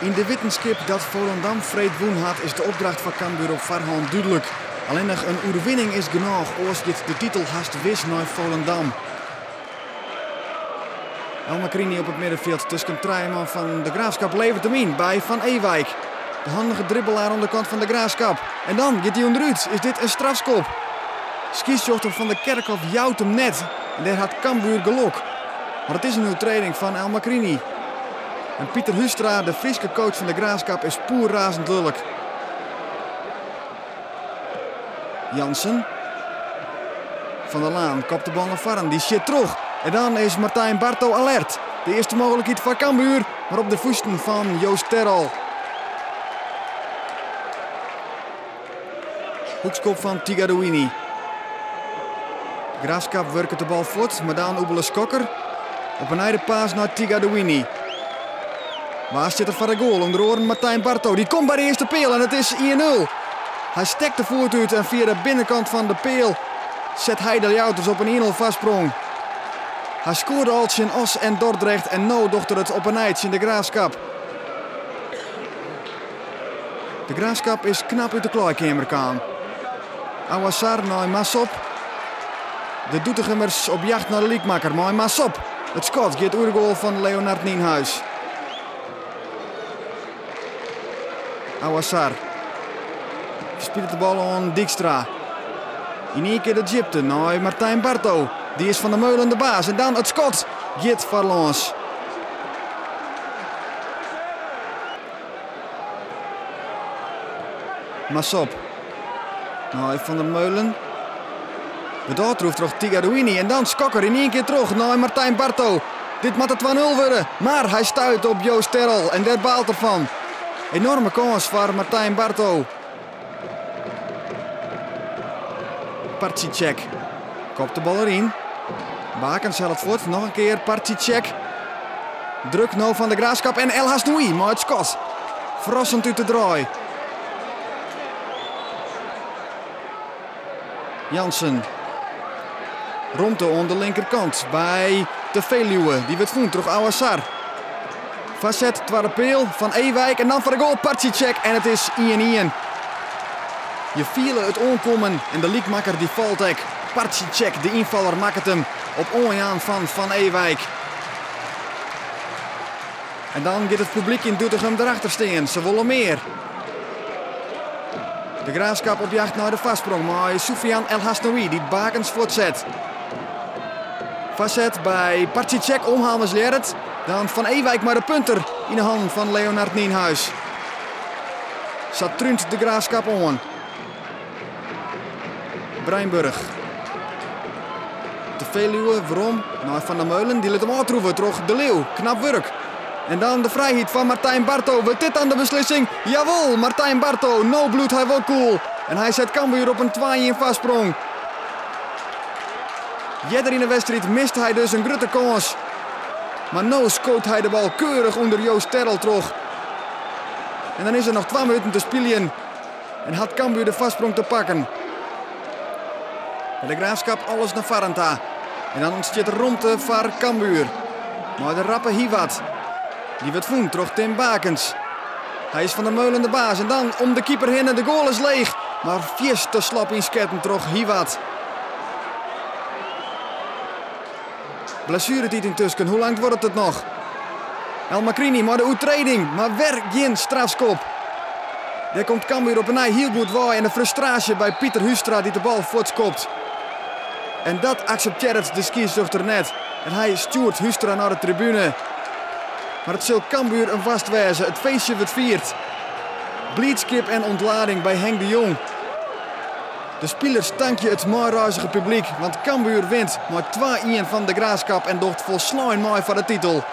Yn de wittenskip dat Volendam freed wûn hat, is de opdracht foar Cambuur op foarhân dúdlik. Allinnich in oerwinning is genôch, oars giet de titel hast wis nei Volendam. El Makrini op it middenfjild tusken trije man fan De Graafschap leveret him yn by Van Ewijk. De handige dribbelaar oan de kant fan De Graafschap. En dan giet hy ûnderút. Is dit in strafskop? Skiedsrjochter Van der Kerkhof jout him net en dêr hat Cambuur gelok. Mar it is in oertrêding fan El Makrini. En Pieter Huistra, de Fryske coach fan De Graafschap, is poerrazend lulk. Jansen. Van der Laan kopt de bal nei foaren, dy sjit troch. En dan is Martijn Barto alert. De earste mooglikheid foar Cambuur, mar op de fûsten fan Joost Terrel. Hoekskop fan Tigadouini. Graafschap wurket de bal fuort, mar dan Oebele Skokker. Op 'e nij de paas nei Tigadouini. Wa stiet der foar de goal? Under oaren Martijn Barto. Dy komt by de earste peal en it is 1-0. Hy stekt de foet út en fia de binnenkant fan de peal set hy de Ljouwerters op in 1-0 foarsprong. Hy skoarde al tsjin Oss en Dordrecht en no docht er it op 'e nij tsjin de Graafschap. De Graafschap is knap út de klaaikeamer kaam. Auassar nei Masop. De Doetinchemmers op jacht nei de lykmakker mei Masop. It skot giet oer de goal fan Leonard Nienhuis. Auassar spilet de bal oan Dijkstra. Yn ien kear de djipte nei Martijn Barto. Dy is Van der Meulen de baas en dan it skot giet foarlâns. Masop. Nei Van der Meulen. Wurdt ôftroefd troch Tigadouini en dan Skokker yn ien kear troch nei Martijn Barto. Dit moat de 2-0 wurde, mar hy stuit op Joost Terrel en dêr baalt er fan. Enorme kâns foar Martijn Barto. Particek kopt de bal deryn. Bakens hellet fuort, noch in kear Particek. Druk no fan de Graafschap en El Hasnoui mei it skot. Ferrassend út de draai. Jansen. Romte oan de linkerkant by de Veluwe. Dy wurdt fûn troch Auassar. Foarset, twadde peal fan Ewijk en dan foar de goal Particek en it is 1-1. Je fiele it oankommen en de lykmakker dy falt ek. Particek, de ynfaller, makket him op oanjaan fan Van Ewijk. En dan giet it publyk yn Doetinchem derachter stean. Se wolle mear. De Graafschap op jacht nei de foarsprong mei Soufian El Hasnoui dy't Bakens fuortset. Foarset by Particek, omhaal mislearret. Dan Van Ewijk mei de punter yn de hannen fan Leonard Nienhuis. Sa trúnt de Graafschap oan. Breinburg. De Veluwe werom nei Van der Meulen. Dy lit him ôftroeve troch De Leeuw. Knap wurk. En dan de frijheid fan Martijn Barto. Wurdt dit dan de beslissing? Jawol, Martijn Barto. No bliuwt hy wol koel. En hy set Cambuur op in 2-1 foarsprong. Earder yn de wedstriid miste hy dus in grutte kâns. Mar no skoot hy de bal keurich ûnder Joost Terrel troch. En dan is der noch 2 minuten te spyljen. En hat Cambuur de foarsprong te pakken. By de Graafschap alles nei foaren ta. En dan ûntstiet der romte foar Cambuur. Mei de rappe Hiwat. Dy wurdt fûn troch Tim Bakens. Hy is Van der Meulen de baas en dan om de keeper hinne. De goal is leech, mar fierste te slop ynsketten troch Hiwat. Blessueretiid yntusken, hoe lang duorret it noch? El Makrini mei de oertreding, mar wer gjin strafskop. Dêr komt Cambuur op 'e nij hiel goed wei en de frustraasje by Pieter Huistra dy't de bal fuortskopt. En dat akseptearret de skiedsrjochter net en hy stjoert Huistra nei de tribune. Mar it sil Cambuur in woarst wêze, it feestje wurdt fierd. Bliidskip en ûntlading by Henk de Jong. De spilers tankje it meireizige publyk, want Cambuur wint mei 2-1 fan De Graafschap en docht folslein mei foar de titel.